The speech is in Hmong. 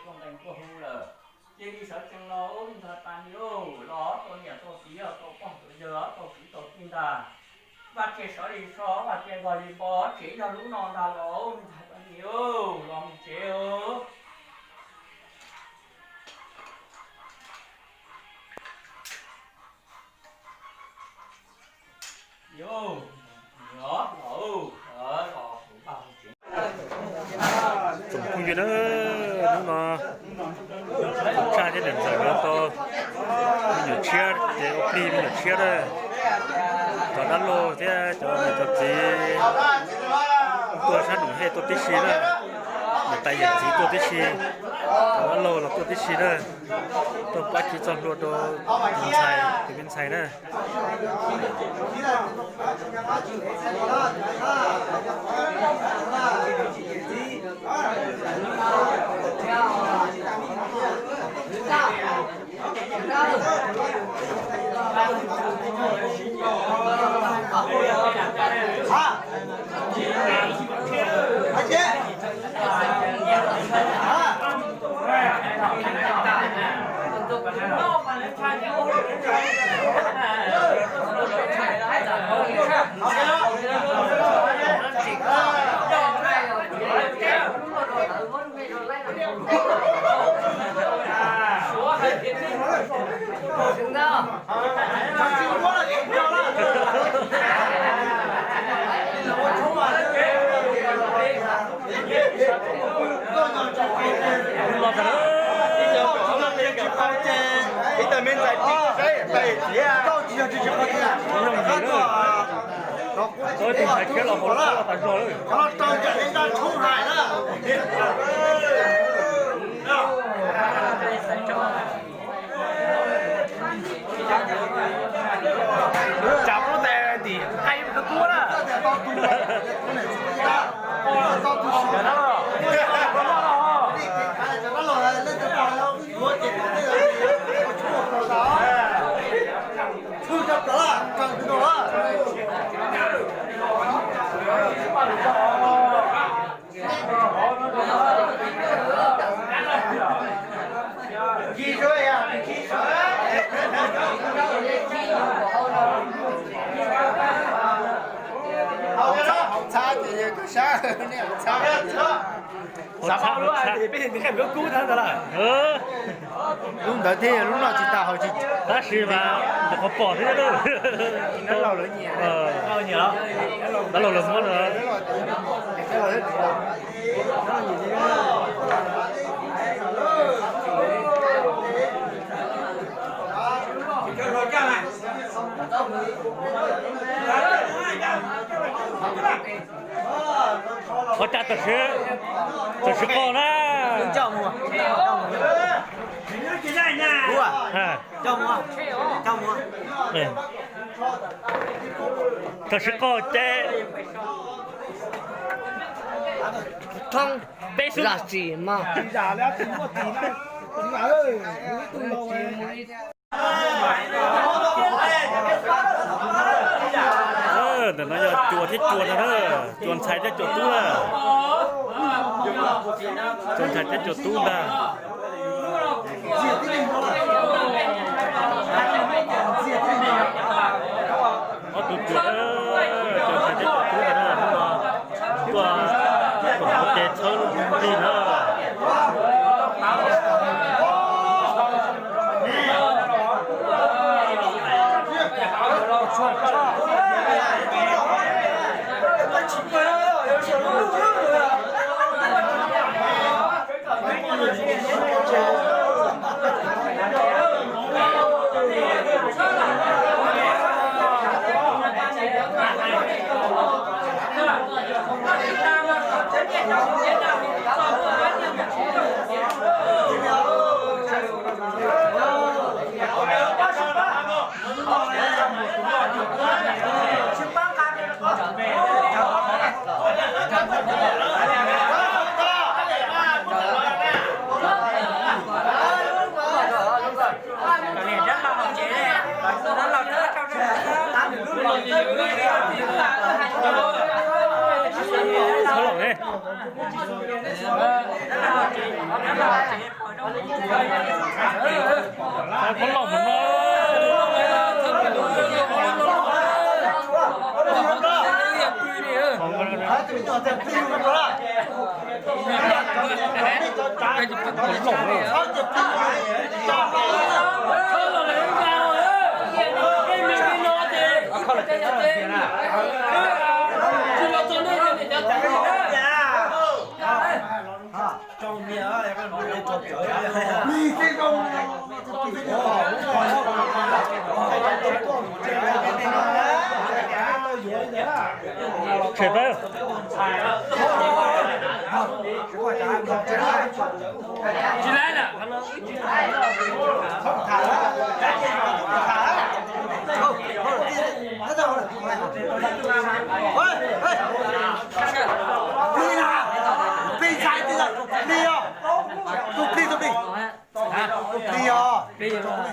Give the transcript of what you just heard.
Tuaj nqees tuaj hu lawm, cia li sawv tsees los ntag pab niam, los tau niam tau txiv, tau pog tau yawg, tau kwv tau tij ntag. Vaj tse sawv li so, vaj tse nkaus li npo, tsev yog lub no ntag los ntag pab niam, los mus tsev. Tsoom phooj ywg na, hnub no tsoom tsaj thiab niam ntxawm lawv tau me nyuam tshiab ces ua plig me nyuam tshiab na. Cov dab laug thiab cov niam cov txiv tuaj sab num hej tuaj tib si na, niam tais yawm txiv tuaj tib si, cov dab laug los tuaj tib si na, tuaj pab kev txoj hlua rau tus ntxhais, tus me ntxhais na. Ib tug me ntxhais tsis saib tais tiag. Tus ntxhais khiav los hauv los tas zog lawm. Tsam lub tais tim qaib kub na. Hauv txhab ces yog koj sab, nej hauv txhab. Hauv txhab, hauv txhab. Lub ntawd thiab lub no tsis tas hauv tsis. Tab sis mas nyuam qhuav pom thiab. Dab laug lawv nyiam. Dab laug lawv muab no. Ua cas tam sim, tam sim qos na. Tam sim qos ces peb xub. Ntawm no yog cua thiab cua no na, cua ntxhais thiab cua tub na. Cua ntxhais thiab cua tub ntag. Ob tug cua, cua ntxhais thiab cua tub ntag na. Tuaj koom ua ke txhawb lub ntuj na. Pov los mus no. Tshem pab. Tsis laib lawm. Plig na, plig ntshai, plig os, tus plig, tus plig, tus plig os, plig na.